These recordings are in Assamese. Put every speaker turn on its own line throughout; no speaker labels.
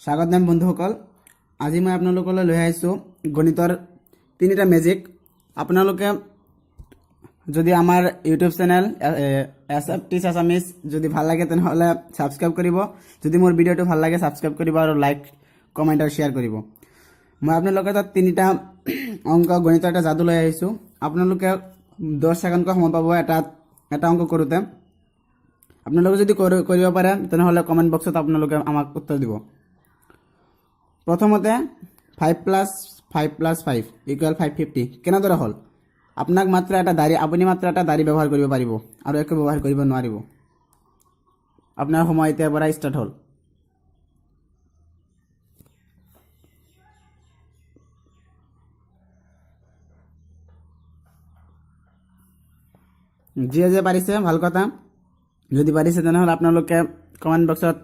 স্বাগতম বন্ধুসকল। আজি মই আপোনালোকলৈ লৈ আহিছোঁ গণিতৰ তিনিটা মেজিক। আপোনালোকে যদি আমাৰ ইউটিউব চেনেল এছ এফ টিচ আছামিজ যদি ভাল লাগে, তেনেহ'লে ছাবস্ক্ৰাইব কৰিব। যদি মোৰ ভিডিঅ'টো ভাল লাগে, ছাবস্ক্ৰাইব কৰিব আৰু লাইক, কমেণ্ট আৰু শ্বেয়াৰ কৰিব। মই আপোনালোকৰ তাত তিনিটা অংক গণিতৰ এটা যাদু লৈ আহিছোঁ। আপোনালোকে 10 ছেকেণ্ডকৈ সময় পাব এটা এটা অংক কৰোঁতে। আপোনালোকে যদি কৰিব পাৰে, তেনেহ'লে কমেণ্ট বক্সত আপোনালোকে আমাক উত্তৰ দিব। প্ৰথমতে, 5 plus 5 plus 5 equal 550 কেনেদৰে হ'ল? আপোনাক মাত্ৰ এটা দাড়ি, আপুনি মাত্ৰ এটা দাড়ি ব্যৱহাৰ কৰিব পাৰিব আৰু একো ব্যৱহাৰ কৰিব নোৱাৰিব। আপোনাৰ সময় এতিয়াৰ পৰা ষ্টাৰ্ট হ'ল। যিয়ে যে পাৰিছে, ভাল কথা। যদি পাৰিছে, তেনেহ'লে আপোনালোকে কমেণ্ট বক্সত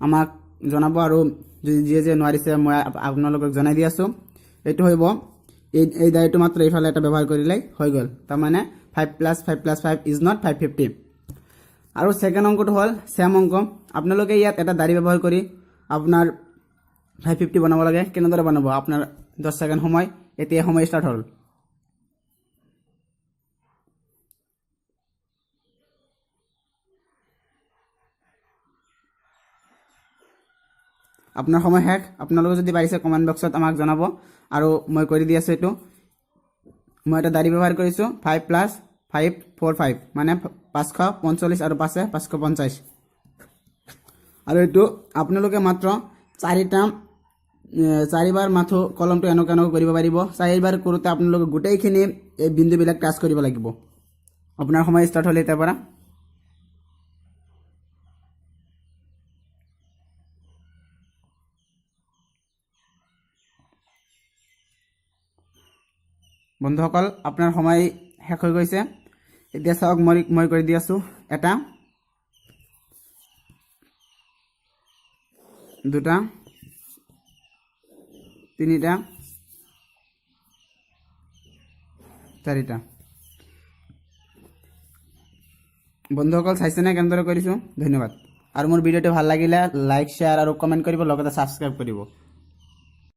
আমাক জনাব আৰু যদি যিয়ে যিয়ে নোৱাৰিছে, মই আপোনালোকক জনাই দি আছোঁ। এইটো হ'ব, এই দাড়িটো মাত্ৰ এইফালে এটা ব্যৱহাৰ কৰিলেই হৈ গ'ল। তাৰমানে 5 plus 5 plus 5 is not 550। আৰু ছেকেণ্ড অংকটো হ'ল ছেম অংক। আপোনালোকে ইয়াত এটা দাড়ি ব্যৱহাৰ কৰি আপোনাৰ 550 বনাব লাগে। কেনেদৰে বনাব? আপোনাৰ 10 ছেকেণ্ড সময়। এতিয়া সময় ষ্টাৰ্ট হ'ল। আপোনাৰ সময় শেষ। আপোনালোকে যদি পাৰিছে, কমেণ্ট বক্সত আমাক জনাব। আৰু মই কৰি দি আছোঁ এইটো। মই এটা দাড়ি ব্যৱহাৰ কৰিছোঁ। 5 plus 5 4 5, মানে 545 আৰু পাঁচে 550। আৰু এইটো আপোনালোকে মাত্ৰ চাৰিবাৰ মাথো কলমটো এনেকুৱা এনেকুৱা কৰিব পাৰিব। চাৰিবাৰ কৰোঁতে আপোনালোকে গোটেইখিনি এই বিন্দুবিলাক টাচ কৰিব লাগিব। আপোনাৰ সময় ষ্টাৰ্ট হ'ল এতিয়াৰ পৰা। বন্ধুসকল, আপোনাৰ সময় শেষ হৈ গৈছে। এতিয়া চাওক, মই কৰি দি আছোঁ। এটা, দুটা, তিনিটা, চাৰিটা। বন্ধুসকল, চাইছেনে কেনেদৰে কৰিছোঁ? ধন্যবাদ। আৰু মোৰ ভিডিঅ'টো ভাল লাগিলে লাইক, শ্বেয়াৰ আৰু কমেণ্ট কৰিব, লগতে ছাবস্ক্ৰাইব কৰিব।